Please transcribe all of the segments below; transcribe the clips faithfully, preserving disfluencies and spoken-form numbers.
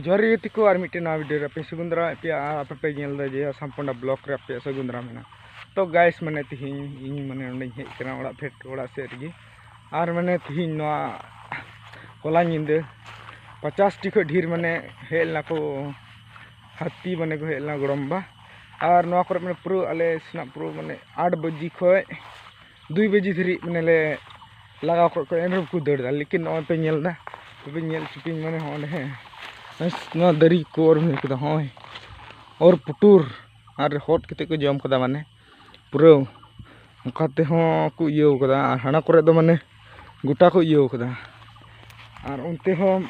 ᱡᱚᱦᱟᱨ ᱜᱮ ᱜᱟᱛᱮ ᱠᱚ, ᱟᱨ ᱢᱤᱫᱴᱮᱱ ᱱᱟᱣᱟ video ᱨᱮ ᱟᱯᱮ ᱥᱟᱹᱜᱩᱱ ᱫᱟᱨᱟᱢ ᱯᱮᱭᱟ᱾ ᱟᱨ ᱟᱯᱮ ᱯᱮ ᱧᱮᱞ ᱮᱫᱟ ᱡᱮ ᱥᱟᱢᱯᱚᱱᱰᱟ vlog ᱨᱮ ᱟᱯᱮᱭᱟᱜ ᱥᱟᱹᱜᱩᱱ ᱫᱟᱨᱟᱢ ᱢᱮᱱᱟᱜᱼᱟ᱾ ᱛᱚ guys, ᱢᱟᱱᱮ ᱛᱤᱦᱤᱧ ᱤᱧ ᱢᱟᱱᱮ ᱱᱚᱸᱰᱮᱧ ᱦᱮᱡ ᱟᱠᱟᱱᱟ ᱚᱲᱟᱜ ᱯᱷᱮᱰ, ᱚᱲᱟᱜ ᱥᱮᱫ ᱨᱮᱜᱮ᱾ ᱟᱨ ᱢᱟᱱᱮ ᱛᱤᱦᱤᱧ ᱱᱚᱣᱟ ᱦᱚᱞᱟ ᱧᱤᱫᱟᱹ ᱯᱚᱪᱟᱥ ᱴᱤ ᱠᱷᱚᱱ ᱰᱷᱮᱨ ᱢᱟᱱᱮ ᱦᱮᱡ ᱞᱮᱱᱟ ᱠᱚ ᱦᱟᱹᱛᱤ, ᱢᱟᱱᱮ ᱠᱚ ᱦᱮᱡ ᱞᱮᱱᱟ ᱜᱚᱲᱚᱢ ᱵᱟ᱾ ᱟᱨ ᱱᱚᱣᱟ ᱠᱚᱨᱮ ᱢᱟᱱᱮ ᱯᱩᱨᱟᱹ ᱟᱞᱮ ᱥᱮᱱᱟᱜ ᱯᱩᱨᱟᱹ ᱢᱟᱱᱮ ᱟᱴ ᱵᱟᱡᱮ ᱠᱷᱚᱱ ᱫᱩᱭ ᱵᱟᱡᱮ ᱫᱷᱟᱹᱨᱤᱡ ᱢᱟᱱᱮ ᱞᱮ ᱞᱟᱜᱟᱣ ᱠᱚ ᱠᱚ, ᱮᱱ ᱨᱮᱦᱚᱸ ᱠᱚ ᱫᱟᱹᱲ ᱮᱫᱟ᱾ ᱞᱮᱠᱤᱱ ᱱᱚᱜᱼᱚᱭ ᱯᱮ ᱧᱮᱞ ᱮᱫᱟ, ᱛᱚᱵᱮ ᱧᱮᱞ ᱦᱚᱪᱚ ᱯᱮᱭᱟᱹᱧ ᱢᱟᱱᱮ ᱦᱚᱸ ᱚᱸᱰᱮ ᱦᱮᱸ, ᱱᱚᱣᱟ ᱫᱟᱨᱮ ᱠᱚ ᱚᱨ ᱦᱩᱭ ᱠᱟᱫᱟ, ᱦᱚᱸᱜᱼᱚᱭ ᱚᱨ ᱯᱩᱴᱩᱨ ᱟᱨ ᱦᱚᱫ ᱠᱟᱛᱮ ᱠᱚ ᱡᱚᱢ ᱠᱟᱫᱟ᱾ ᱢᱟᱱᱮ ᱯᱩᱨᱟᱹ ᱚᱱᱠᱟ ᱛᱮᱦᱚᱸ ᱠᱚ ᱤᱭᱟᱹᱣ ᱠᱟᱫᱟ᱾ ᱟᱨ ᱦᱟᱱᱟ ᱠᱚᱨᱮ ᱫᱚ ᱢᱟᱱᱮ ᱜᱚᱴᱟ ᱠᱚ ᱤᱭᱟᱹᱣ ᱠᱟᱫᱟ᱾ ᱟᱨ ᱚᱱᱛᱮ ᱦᱚᱸ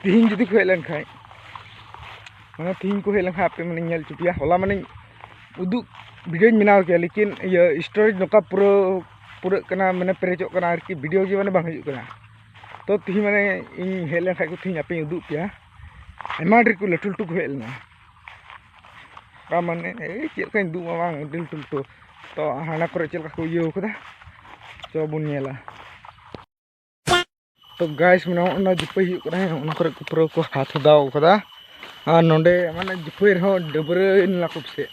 ᱛᱤᱦᱤᱧ ᱡᱩᱫᱤ ᱠᱚ ᱦᱮᱡ ᱞᱮᱱᱠᱷᱟᱡ, ᱢᱟᱱᱮ ᱛᱤᱦᱤᱧ ᱠᱚ ᱦᱮᱡ ᱞᱮᱱᱠᱷᱟᱡ ᱟᱯᱮ ᱢᱟᱱᱮᱧ ᱧᱮᱞ ᱦᱚᱪᱚ ᱯᱮᱭᱟ᱾ ᱦᱚᱞᱟ ᱢᱟᱱᱮᱧ ᱩᱫᱩᱜ videoᱧ ᱵᱮᱱᱟᱣ ᱠᱮᱭᱟ, ᱞᱮᱠᱤᱱ ᱤᱭᱟᱹ storage ᱱᱚᱝᱠᱟ ᱯᱩᱨᱟᱹ ᱯᱩᱨᱟᱹᱜ ᱠᱟᱱᱟ, ᱢᱟᱱᱮ ᱯᱮᱨᱮᱡᱚᱜ ᱠᱟᱱᱟ ᱟᱨᱠᱤ, video ᱜᱮ ᱢᱟᱱᱮ ᱵᱟᱝ ᱦᱤᱡᱩᱜ ᱠᱟᱱᱟ᱾ ᱛᱚ ᱛᱤᱦᱤᱧ ᱢᱟᱱᱮ ᱤᱧ ᱦᱮᱡ ᱞᱮᱱᱠᱷᱟᱡ ᱠᱚ ᱛᱤᱦᱤᱧ ᱟᱯᱮᱧ ᱩᱫᱩᱜ ᱯᱮᱭᱟ᱾ ᱟᱭᱢᱟ ᱰᱷᱮᱨ ᱠᱚ ᱞᱟᱹᱴᱩ ᱞᱟᱹᱴᱩ ᱠᱚ ᱦᱮᱡ ᱞᱮᱱᱟ᱾ ᱚᱱᱠᱟ ᱢᱟᱱᱮ ᱮᱭ ᱪᱮᱫ ᱞᱮᱠᱟᱧ ᱩᱫᱩᱜ ᱟᱢᱟ, ᱵᱟᱝ ᱟᱹᱰᱤ ᱞᱟᱹᱴᱩ ᱞᱟᱹᱴᱩ᱾ ᱛᱚ ᱦᱟᱱᱟ ᱠᱚᱨᱮ ᱪᱮᱫ ᱞᱮᱠᱟ ᱠᱚ ᱤᱭᱟᱹᱣ ᱠᱟᱫᱟ, ᱪᱚ ᱵᱚᱱ ᱧᱮᱞᱟ᱾ ᱛᱚ guys, ᱢᱟᱱᱮ ᱚᱱᱟ ᱡᱩᱯᱟᱹᱭ ᱦᱩᱭᱩᱜ ᱠᱟᱱᱟ, ᱚᱱᱟ ᱠᱚᱨᱮ ᱠᱚ ᱯᱩᱨᱟᱹ ᱠᱚ ᱦᱟᱛ ᱦᱟᱫᱟᱣ ᱠᱟᱫᱟ᱾ ᱟᱨ ᱱᱚᱰᱮ ᱢᱟᱱᱮ ᱡᱩᱯᱟᱹᱭ ᱨᱮᱦᱚᱸ ᱰᱟᱹᱵᱽᱨᱟᱹᱭ ᱱᱟᱠᱚ ᱯᱟᱥᱮᱡ᱾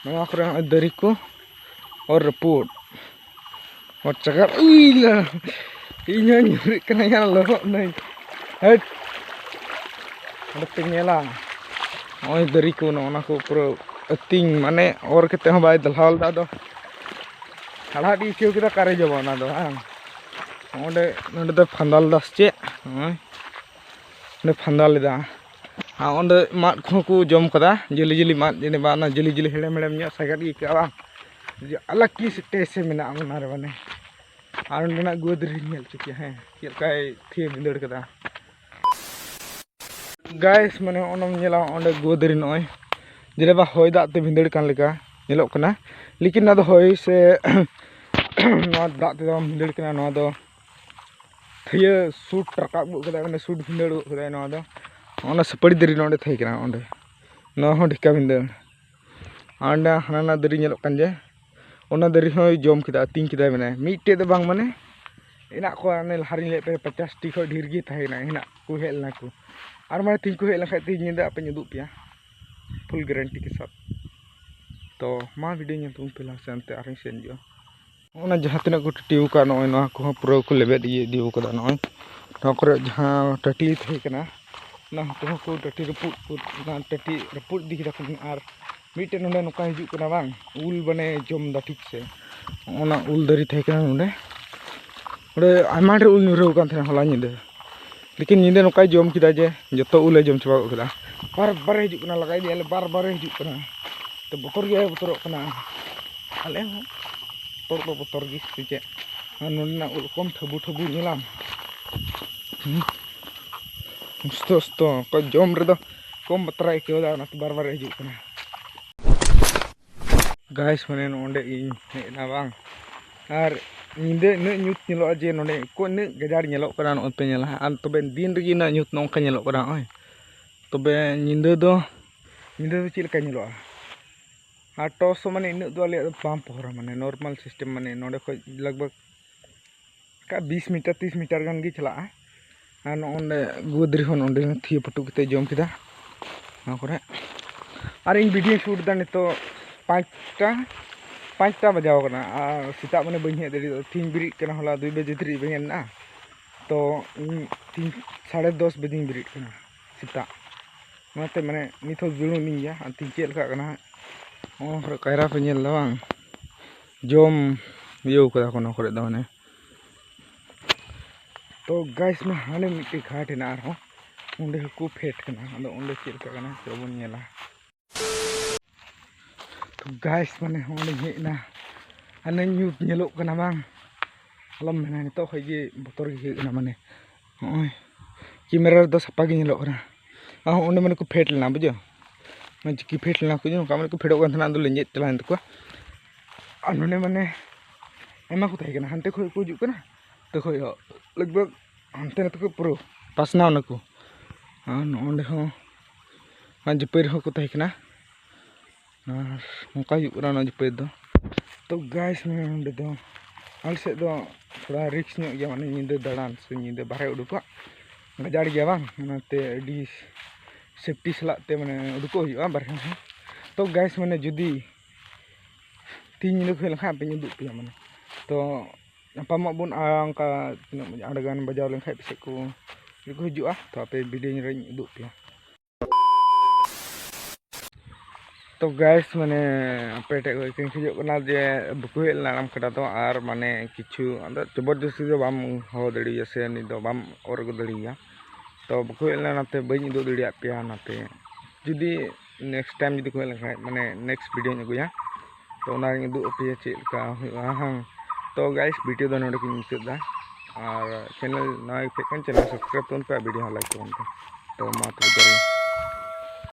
ᱱᱚᱣᱟ ᱠᱚᱨᱮ ᱦᱚᱸᱜᱼᱚᱭ ᱫᱟᱨᱮ ᱠᱚ ᱚᱨ ᱨᱟᱹᱯᱩᱫ, ᱚᱨ ᱪᱟᱜᱟᱲ᱾ ᱩᱭ ᱞᱟ, ᱤᱧ ᱦᱚᱸᱧ ᱧᱩᱨᱩᱜ ᱠᱟᱱᱟ, ᱭᱟ ᱞᱚᱦᱚᱫ ᱱᱟᱹᱧ᱾ ᱦᱟᱹᱴ, ᱚᱸᱰᱮ ᱯᱮ ᱧᱮᱞᱟ, ᱱᱚᱜᱼᱚᱭ ᱫᱟᱨᱮ ᱠᱚ, ᱱᱚᱜᱼᱚ ᱱᱟ ᱠᱚ ᱯᱩᱨᱟᱹ ᱟᱹᱛᱤᱧ, ᱢᱟᱱᱮ ᱚᱨ ᱠᱟᱛᱮ ᱦᱚᱸ ᱵᱟᱭ ᱫᱟᱞᱦᱟᱣ ᱞᱮᱫᱟ᱾ ᱟᱫᱚ ᱦᱟᱲᱦᱟᱫ ᱜᱮ ᱟᱹᱭᱠᱟᱹᱣ ᱠᱮᱫᱟ, ᱚᱠᱟᱨᱮ ᱡᱚᱢᱟ ᱚᱱᱟ ᱫᱚ, ᱵᱟᱝ? ᱚᱸᱰᱮ, ᱱᱚᱸᱰᱮ ᱫᱚ ᱯᱷᱟᱸᱫᱟ ᱞᱮᱫᱟ ᱥᱮ ᱪᱮᱫ? ᱱᱚᱜᱼᱚᱭ ᱚᱸᱰᱮ ᱯᱷᱟᱸᱫᱟ ᱞᱮᱫᱟ᱾ ᱟᱨ ᱚᱸᱰᱮ ᱢᱟᱫ ᱠᱚᱦᱚᱸ ᱠᱚ ᱡᱚᱢ ᱠᱟᱫᱟ, ᱡᱟᱹᱞᱤ ᱡᱟᱹᱞᱤ ᱢᱟᱫ, ᱡᱟᱹᱱᱤᱡ ᱵᱟ ᱚᱱᱟ ᱡᱟᱹᱞᱤ ᱡᱟᱹᱞᱤ ᱦᱮᱲᱮᱢ ᱦᱮᱲᱮᱢ ᱧᱚᱜ ᱥᱟᱜᱟᱫ ᱜᱮ ᱟᱹᱭᱠᱟᱹᱜᱼᱟ, ᱵᱟᱝ? ᱡᱮ ᱟᱞᱟᱜᱽ ᱜᱮ taste ᱢᱮᱱᱟᱜᱼᱟ ᱚᱱᱟ ᱨᱮ, ᱢᱟᱱᱮ᱾ ᱟᱨ ᱚᱸᱰᱮᱱᱟᱜ ᱜᱩᱣᱟᱹ ᱫᱟᱨᱮ ᱧᱮᱞ ᱦᱚᱪᱚ ᱯᱮᱭᱟ, ᱦᱮᱸ, ᱪᱮᱫ ᱞᱮᱠᱟᱭ ᱛᱷᱤᱭᱟᱹ ᱵᱷᱤᱸᱫᱟᱹᱲ ᱠᱟᱫᱟ᱾ Guys, ᱢᱟᱱᱮ ᱚᱱᱟᱢ ᱧᱮᱞᱟ ᱚᱸᱰᱮ ᱜᱩᱣᱟᱹ ᱫᱟᱨᱮ ᱱᱚᱜᱼᱚᱭ ᱡᱮᱞᱮᱠᱟ ᱦᱚᱭ ᱫᱟᱜ ᱛᱮ ᱵᱷᱤᱸᱫᱟᱹᱲ ᱠᱟᱱ ᱞᱮᱠᱟ ᱧᱮᱞᱚᱜ ᱠᱟᱱᱟ, ᱞᱮᱠᱤᱱ ᱱᱚᱣᱟ ᱫᱚ ᱦᱚᱭ ᱥᱮ ᱱᱚᱣᱟ ᱫᱟᱜ ᱛᱮᱫᱚ ᱵᱟᱝ ᱵᱷᱤᱸᱫᱟᱹᱲ ᱠᱟᱱᱟ, ᱱᱚᱣᱟ ᱫᱚ ᱛᱷᱤᱭᱟᱹ ᱥᱩᱴ ᱨᱟᱠᱟᱵ ᱜᱚᱫ ᱠᱟᱫᱟᱭ, ᱢᱟᱱᱮ ᱥᱩᱴ ᱵᱷᱤᱸᱫᱟᱹᱲ ᱜᱚᱫ ᱠᱟᱫᱟᱭ ᱱᱚᱣᱟ ᱫᱚ᱾ ᱚᱱᱟ ᱥᱩᱯᱟᱹᱲᱤ ᱫᱟᱨᱮ ᱱᱚᱰᱮ ᱛᱟᱦᱮᱸ ᱠᱟᱱᱟ, ᱚᱸᱰᱮ ᱱᱚᱣᱟ ᱦᱚᱸ ᱰᱷᱮᱠᱟ ᱵᱷᱤᱸᱫᱟᱹᱲ᱾ ᱟᱨ ᱚᱸᱰᱮ ᱦᱟᱱᱟ ᱱᱟ ᱫᱟᱨᱮ ᱧᱮᱞᱚᱜ ᱠᱟᱱ ᱡᱮ, ᱚᱱᱟ ᱫᱟᱨᱮ ᱦᱚᱸᱭ ᱡᱚᱢ ᱠᱮᱫᱟ, ᱟᱹᱛᱤᱧ ᱠᱮᱫᱟᱭ, ᱢᱟᱱᱮ ᱢᱤᱫᱴᱮᱡ ᱫᱚ ᱵᱟᱝ, ᱢᱟᱱᱮ ᱦᱮᱱᱟᱜ ᱠᱚᱣᱟ, ᱚᱱᱮ ᱞᱟᱦᱟ ᱨᱮᱧ ᱞᱟᱹᱭᱮᱫ ᱯᱮ ᱯᱚᱧᱪᱟᱥ ᱴᱤ ᱠᱷᱚᱱ ᱰᱷᱮᱨ ᱜᱮ ᱛᱟᱦᱮᱸ ᱠᱟᱱᱟ, ᱦᱮᱱᱟᱜ ᱠᱚ, ᱦᱮᱡ ᱞᱮᱱᱟ ᱠᱚ᱾ ᱟᱨ ᱢᱟᱱᱮ ᱛᱮᱦᱮᱧ ᱠᱚ ᱦᱮᱡ ᱞᱮᱱᱠᱷᱟᱡ ᱛᱮᱦᱮᱧ ᱧᱤᱫᱟᱹ ᱟᱯᱮᱧ ᱩᱫᱩᱜ ᱯᱮᱭᱟ full guarantee ᱠᱮ ᱥᱟᱛᱷ᱾ ᱛᱚ ᱢᱟ video ᱧᱮᱞ ᱛᱟᱵᱚᱱ ᱯᱮ ᱞᱟᱦᱟ ᱥᱮᱫ, ᱚᱱᱛᱮ ᱟᱨᱦᱚᱸᱧ ᱥᱮᱱ ᱦᱤᱡᱩᱜᱼᱟ᱾ ᱚᱱᱟ ᱡᱟᱦᱟᱸ ᱛᱤᱱᱟᱹᱜ ᱠᱚ ᱴᱟᱹᱴᱤ ᱟᱠᱟᱫ, ᱱᱚᱜᱼᱚᱭ ᱱᱚᱣᱟ ᱠᱚᱦᱚᱸ ᱯᱩᱨᱟᱹ ᱠᱚ ᱞᱮᱵᱮᱫ ᱤᱭᱟᱹ ᱤᱫᱤ ᱟᱠᱟᱫᱟ᱾ ᱱᱚᱜᱼᱚᱭ ᱱᱚᱣᱟ ᱠᱚᱨᱮ ᱡᱟᱦᱟᱸ ᱴᱟᱹᱴᱤ ᱛᱟᱦᱮᱸ ᱠᱟᱱᱟ, ᱚᱱᱟ ᱠᱚᱦᱚᱸ ᱠᱚ ᱴᱟᱹᱴᱤ ᱨᱟᱹᱯᱩᱫ, ᱚᱱᱟ ᱴᱟᱹᱴᱤ ᱨᱟᱹᱯᱩᱫ ᱤᱫᱤ ᱠᱮᱫᱟ ᱠᱚ᱾ ᱟᱨ ᱢᱤᱫᱴᱮᱱ ᱱᱚᱰᱮ ᱱᱚᱝᱠᱟ ᱦᱤᱡᱩᱜ ᱠᱟᱱᱟ ᱵᱟᱝ, ᱩᱞ ᱢᱟᱱᱮ ᱡᱚᱢ ᱮᱫᱟ ᱴᱷᱤᱠ ᱥᱮ᱾ ᱚᱱᱟ ᱩᱞ ᱫᱟᱨᱮ ᱛᱟᱦᱮᱸ ᱠᱟᱱᱟ ᱱᱚᱰᱮ, ᱚᱸᱰᱮ ᱟᱭᱢᱟ ᱰᱷᱮᱨ ᱩᱞ ᱧᱩᱨᱦᱟᱹᱣ ᱟᱠᱟᱱ ᱛᱟᱦᱮᱱᱟ ᱦᱚᱞᱟ ᱧᱤᱫᱟᱹ᱾ ᱞᱮᱠᱤᱱ ᱧᱤᱫᱟᱹ ᱱᱚᱝᱠᱟᱭ ᱡᱚᱢ ᱠᱮᱫᱟ ᱡᱮ ᱡᱚᱛᱚ ᱩᱞᱮ ᱡᱚᱢ ᱪᱟᱵᱟ ᱜᱚᱫ ᱠᱮᱫᱟ᱾ ᱵᱟᱨ ᱵᱟᱨᱮ ᱦᱤᱡᱩᱜ ᱠᱟᱱᱟ, ᱞᱟᱜᱟ ᱤᱫᱤᱭᱟᱞᱮ, ᱵᱟᱨ ᱵᱟᱨᱮ ᱦᱤᱡᱩᱜ ᱠᱟᱱᱟ᱾ ᱛᱚ ᱵᱚᱛᱚᱨ ᱜᱮ ᱵᱚᱛᱚᱨᱚᱜ ᱠᱟᱱᱟ᱾ ᱟᱞᱮ ᱦᱚᱸ ᱵᱚᱛᱚᱨ ᱫᱚ ᱵᱚᱛᱚᱨ ᱜᱮ ᱥᱮ ᱪᱮᱫ? ᱟᱨ ᱱᱚᱰᱮᱱᱟᱜ ᱩᱞ ᱠᱚᱢ ᱴᱷᱟᱹᱵᱩ ᱴᱷᱟᱹᱵᱩ ᱧᱮᱞᱟᱢ᱾ ᱦᱩᱸ᱾ ᱚᱥᱛᱚ ᱚᱥᱛᱚ, ᱚᱠᱚᱭ ᱡᱚᱢ ᱨᱮᱫᱚ ᱠᱚᱢ ᱵᱟᱛᱨᱟᱭ ᱟᱹᱭᱠᱟᱹᱣ ᱮᱫᱟ, ᱚᱱᱟᱛᱮ ᱵᱟᱨ ᱵᱟᱨᱮ ᱦᱤᱡᱩᱜ ᱠᱟᱱᱟ᱾ Guys, ᱢᱟᱱᱮ ᱱᱚᱰᱮ ᱤᱧ ᱦᱮᱡ ᱮᱱᱟ ᱵᱟᱝ, ᱟᱨ ᱧᱤᱫᱟᱹ ᱤᱱᱟᱹᱜ ᱧᱩᱛ ᱧᱮᱞᱚᱜᱼᱟ ᱡᱮ ᱱᱚᱰᱮ ᱠᱚ ᱤᱱᱟᱹᱜ ᱜᱟᱡᱟᱲ ᱧᱮᱞᱚᱜ ᱠᱟᱱᱟ, ᱱᱚᱜᱼᱚᱭ ᱯᱮ ᱧᱮᱞᱟ ᱦᱟᱸᱜ᱾ ᱟᱨ ᱛᱚᱵᱮ ᱫᱤᱱ ᱨᱮᱜᱮ ᱤᱱᱟᱹᱜ ᱧᱩᱛ ᱱᱚᱝᱠᱟ ᱧᱮᱞᱚᱜ ᱠᱟᱱᱟ ᱱᱚᱜᱼᱚᱭ᱾ ᱛᱚᱵᱮ ᱧᱤᱫᱟᱹ ᱫᱚ, ᱧᱤᱫᱟᱹ ᱫᱚ ᱪᱮᱫ ᱞᱮᱠᱟ ᱧᱮᱞᱚᱜᱼᱟ? ᱟᱨ torch ᱦᱚᱸ ᱢᱟᱱᱮ ᱤᱱᱟᱹᱜ ᱫᱚ ᱟᱞᱮᱭᱟᱜ ᱫᱚ ᱵᱟᱝ ᱯᱚᱦᱚᱨᱟ, ᱢᱟᱱᱮ normal system, ᱢᱟᱱᱮ ᱱᱚᱰᱮ ᱠᱷᱚᱡ ᱞᱟᱜᱽ ᱵᱷᱟᱜᱽ ᱚᱱᱠᱟ ᱵᱤᱥ ᱢᱤᱴᱟᱨ, ᱛᱤᱨᱤᱥ ᱢᱤᱴᱟᱨ ᱜᱟᱱ ᱜᱮ ᱪᱟᱞᱟᱜᱼᱟ᱾ ᱟᱨ ᱱᱚᱜᱼᱚ ᱱᱚᱰᱮ ᱜᱩᱣᱟᱹ ᱫᱟᱨᱮ ᱦᱚᱸ ᱱᱚᱰᱮ ᱛᱷᱤᱭᱟᱹ ᱯᱟᱹᱴᱩ ᱠᱟᱛᱮ ᱡᱚᱢ ᱠᱮᱫᱟ ᱱᱚᱣᱟ ᱠᱚᱨᱮ᱾ ᱟᱨ ᱤᱧ video shoot ᱮᱫᱟ ᱱᱤᱛᱚᱜ ᱯᱟᱸᱪᱴᱟ, ᱯᱟᱸᱪᱴᱟ ᱵᱟᱡᱟᱣ ᱠᱟᱱᱟ᱾ ᱟᱨ ᱥᱮᱛᱟᱜ ᱢᱟᱱᱮ ᱵᱟᱹᱧ ᱦᱮᱡ ᱫᱟᱲᱮᱭᱟᱫᱟ, ᱛᱤᱦᱤᱧ ᱵᱮᱨᱮᱫ ᱠᱟᱱᱟ, ᱦᱚᱞᱟ ᱫᱩᱭ ᱵᱟᱡᱮ ᱫᱷᱟᱹᱨᱤᱡ ᱵᱮᱸᱜᱮᱫ ᱢᱮᱱᱟᱜᱼᱟ᱾ ᱛᱚ ᱤᱧ ᱛᱤᱦᱤᱧ ᱥᱟᱲᱮ ᱫᱚᱥ ᱵᱟᱡᱮᱧ ᱵᱮᱨᱮᱫ ᱠᱟᱱᱟ ᱥᱮᱛᱟᱜ᱾ ᱚᱱᱟᱛᱮ ᱢᱟᱱᱮ ᱱᱤᱛ ᱦᱚᱸ ᱡᱩᱞᱩᱜ ᱞᱤᱧ ᱜᱮᱭᱟ᱾ ᱟᱨ ᱛᱤᱦᱤᱧ ᱪᱮᱫ ᱞᱮᱠᱟᱜ ᱠᱟᱱᱟ ᱦᱟᱸᱜ, ᱱᱚᱣᱟ ᱠᱚᱨᱮ ᱠᱟᱭᱨᱟ ᱯᱮ ᱧᱮᱞ ᱮᱫᱟ ᱵᱟᱝ, ᱡᱚᱢ ᱤᱭᱟᱹᱣ ᱠᱟᱫᱟ ᱠᱚ ᱱᱚᱣᱟ ᱠᱚᱨᱮ ᱫᱚ ᱢᱟᱱᱮ᱾ ᱛᱚ guys, ᱢᱟ ᱦᱟᱸᱰᱮ ᱢᱤᱫᱴᱮᱡ ᱜᱷᱟᱴ ᱦᱮᱱᱟᱜᱼᱟ ᱟᱨᱦᱚᱸ, ᱚᱸᱰᱮ ᱦᱚᱸᱠᱚ ᱯᱷᱮᱰ ᱠᱟᱱᱟ᱾ ᱟᱫᱚ ᱚᱸᱰᱮ ᱪᱮᱫ ᱞᱮᱠᱟ ᱠᱟᱱᱟ ᱪᱚ ᱵᱚᱱ ᱧᱮᱞᱟ᱾ ᱛᱚ guys, ᱢᱟᱱᱮ ᱦᱚᱸᱜᱼᱚᱸᱰᱮᱧ ᱦᱮᱡ ᱮᱱᱟ, ᱦᱟᱱᱮ ᱧᱩᱛ ᱧᱮᱞᱚᱜ ᱠᱟᱱᱟ ᱵᱟᱝ, ᱟᱞᱚᱢ ᱢᱮᱱᱟ, ᱱᱤᱛᱚᱜ ᱠᱷᱚᱡ ᱜᱮ ᱵᱚᱛᱚᱨ ᱜᱮ ᱟᱹᱭᱠᱟᱹᱜ ᱠᱟᱱᱟ᱾ ᱢᱟᱱᱮ ᱱᱚᱜᱼᱚᱭ camera ᱨᱮᱫᱚ ᱥᱟᱯᱷᱟ ᱜᱮ ᱧᱮᱞᱚᱜ ᱠᱟᱱᱟ᱾ ᱟᱨ ᱦᱚᱸ ᱚᱸᱰᱮ ᱢᱟᱱᱮ ᱠᱚ ᱯᱷᱮᱰ ᱞᱮᱱᱟ, ᱵᱩᱡᱷᱟᱹᱣ, ᱢᱟᱱᱮ ᱪᱤᱠᱤ ᱯᱷᱮᱰ ᱞᱮᱱᱟ ᱠᱚ, ᱱᱚᱝᱠᱟ ᱢᱟᱱᱮ ᱠᱚ ᱯᱷᱮᱰᱚᱜ ᱠᱟᱱ ᱛᱟᱦᱮᱱᱟ, ᱟᱫᱚ ᱞᱮᱸᱡᱮᱫ ᱪᱟᱞᱟᱣᱮᱱ ᱛᱟᱠᱚᱣᱟ᱾ ᱟᱨ ᱱᱚᱰᱮ ᱢᱟᱱᱮ ᱟᱭᱢᱟ ᱠᱚ ᱛᱟᱦᱮᱸ ᱠᱟᱱᱟ, ᱦᱟᱱᱛᱮ ᱠᱷᱚᱡ ᱠᱚ ᱦᱤᱡᱩᱜ ᱠᱟᱱᱟ, ᱱᱚᱛᱮ ᱠᱷᱚᱡ ᱦᱚᱸ ᱞᱟᱜᱽ ᱵᱷᱟᱜᱽ ᱦᱟᱱᱛᱮ ᱱᱟᱛᱮ ᱠᱷᱚᱡ ᱯᱩᱨᱟᱹ ᱯᱟᱥᱱᱟᱣ ᱱᱟᱠᱚ᱾ ᱟᱨ ᱱᱚᱸᱰᱮ ᱦᱚᱸ ᱚᱱᱟ ᱡᱟᱹᱯᱟᱹᱭ ᱨᱮᱦᱚᱸ ᱠᱚ ᱛᱟᱦᱮᱸ ᱠᱟᱱᱟ᱾ ᱟᱨ ᱱᱚᱝᱠᱟ ᱦᱩᱭᱩᱜ ᱠᱟᱱᱟ ᱚᱱᱟ ᱡᱟᱹᱯᱟᱹᱭ ᱫᱚ᱾ ᱛᱚ guys, ᱢᱟᱱᱮ ᱱᱚᱸᱰᱮ ᱫᱚ ᱟᱞᱮ ᱥᱮᱫ ᱫᱚ ᱛᱷᱚᱲᱟ ᱨᱤᱠᱥ ᱧᱚᱜ ᱜᱮᱭᱟ, ᱢᱟᱱᱮ ᱧᱤᱫᱟᱹ ᱫᱟᱬᱟᱱ ᱥᱮ ᱧᱤᱫᱟᱹ ᱵᱟᱦᱨᱮ ᱩᱰᱩᱠᱚᱜ ᱜᱟᱡᱟᱲ ᱜᱮᱭᱟ ᱵᱟᱝ, ᱚᱱᱟᱛᱮ ᱟᱹᱰᱤ ᱥᱮᱯᱴᱤ ᱥᱟᱞᱟᱜ ᱛᱮ ᱢᱟᱱᱮ ᱩᱰᱩᱠᱚᱜ ᱦᱩᱭᱩᱜᱼᱟ ᱵᱟᱦᱨᱮ ᱦᱚᱸ᱾ ᱛᱚ ᱜᱟᱭᱥ, ᱢᱟᱱᱮ ᱡᱩᱫᱤ ᱛᱤᱦᱤᱧ ᱧᱤᱫᱟᱹ ᱠᱚ ᱦᱮᱡ ᱞᱮᱱᱠᱷᱟᱱ ᱟᱯᱮᱧ ᱩᱫᱩᱜ ᱯᱮᱭᱟ ᱢᱟᱱᱮ᱾ ᱛᱚ ᱧᱟᱯᱟᱢᱚᱜ ᱵᱚᱱ, ᱟᱨ ᱚᱱᱠᱟ ᱛᱤᱱᱟᱹᱜ ᱵᱟᱡᱮ ᱟᱴ ᱜᱟᱱ ᱵᱟᱡᱟᱣ ᱞᱮᱱᱠᱷᱟᱱ ᱯᱟᱥᱮᱡ ᱠᱚ ᱠᱚ ᱦᱤᱡᱩᱜᱼᱟ, ᱛᱚ ᱟᱯᱮ ᱵᱷᱤᱰᱤᱭᱳ ᱨᱮᱧ ᱩᱫᱩᱜ ᱯᱮᱭᱟ᱾ ᱛᱚ ᱜᱟᱭᱥ, ᱢᱟᱱᱮ ᱟᱯᱮ ᱴᱷᱮᱡ ᱠᱷᱚᱡ ᱤᱧ ᱠᱷᱚᱡᱚᱜ ᱠᱟᱱᱟ ᱡᱮ ᱵᱟᱠᱚ ᱦᱮᱡ ᱞᱮᱱᱟ ᱟᱲᱟᱢ ᱠᱟᱰᱟ ᱫᱚ, ᱟᱨ ᱢᱟᱱᱮ ᱠᱤᱪᱷᱩ ᱟᱫᱚ ᱡᱚᱵᱚᱨᱡᱚᱥᱛᱤ ᱫᱚ ᱵᱟᱢ ᱦᱚᱦᱚ ᱫᱟᱲᱮᱭᱟᱭᱟ ᱥᱮ ᱩᱱᱤ ᱫᱚ ᱵᱟᱢ ᱚᱨ ᱟᱹᱜᱩ ᱫᱟᱲᱮᱭᱟᱭᱟ᱾ ᱛᱚ ᱵᱟᱠᱚ ᱦᱮᱡ ᱞᱮᱱᱟ, ᱚᱱᱟᱛᱮ ᱵᱟᱹᱧ ᱩᱫᱩᱜ ᱫᱟᱲᱮᱭᱟᱜ ᱯᱮᱭᱟ᱾ ᱚᱱᱟᱛᱮ ᱡᱩᱫᱤ ᱱᱮᱠᱥᱴ ᱴᱟᱭᱤᱢ ᱡᱩᱫᱤ ᱠᱚ ᱦᱮᱡ ᱞᱮᱱᱠᱷᱟᱱ, ᱢᱟᱱᱮ ᱱᱮᱠᱥᱴ ᱵᱷᱤᱰᱤᱭᱳᱧ ᱟᱹᱜᱩᱭᱟ, ᱛᱚ ᱚᱱᱟᱧ ᱩᱫᱩᱜ ᱟᱯᱮᱭᱟ ᱪᱮᱫ ᱞᱮᱠᱟ ᱦᱩᱭᱩᱜᱼᱟ ᱦᱟᱝ᱾ ᱛᱚ ᱜᱟᱭᱥ, ᱵᱷᱤᱰᱤᱭᱳ ᱫᱚ ᱱᱚᱰᱮ ᱜᱤᱧ ᱢᱩᱪᱟᱹᱫ ᱮᱫᱟ, ᱟᱨ ᱪᱮᱱᱮᱞ ᱱᱚᱣᱟ ᱜᱮ ᱠᱷᱟᱱ ᱪᱮᱱᱮᱞ ᱥᱟᱵᱥᱠᱨᱟᱭᱤᱵ ᱛᱟᱵᱚᱱ ᱯᱮ, ᱵᱷᱤᱰᱤᱭᱳ ᱦᱚᱸ ᱞᱟᱭᱤᱠ ᱛᱟᱵᱚᱱ ᱯᱮ᱾ ᱛᱚ ᱢᱟ ᱛᱚᱵᱮ ᱡᱚᱦᱟᱨ ᱜᱮ᱾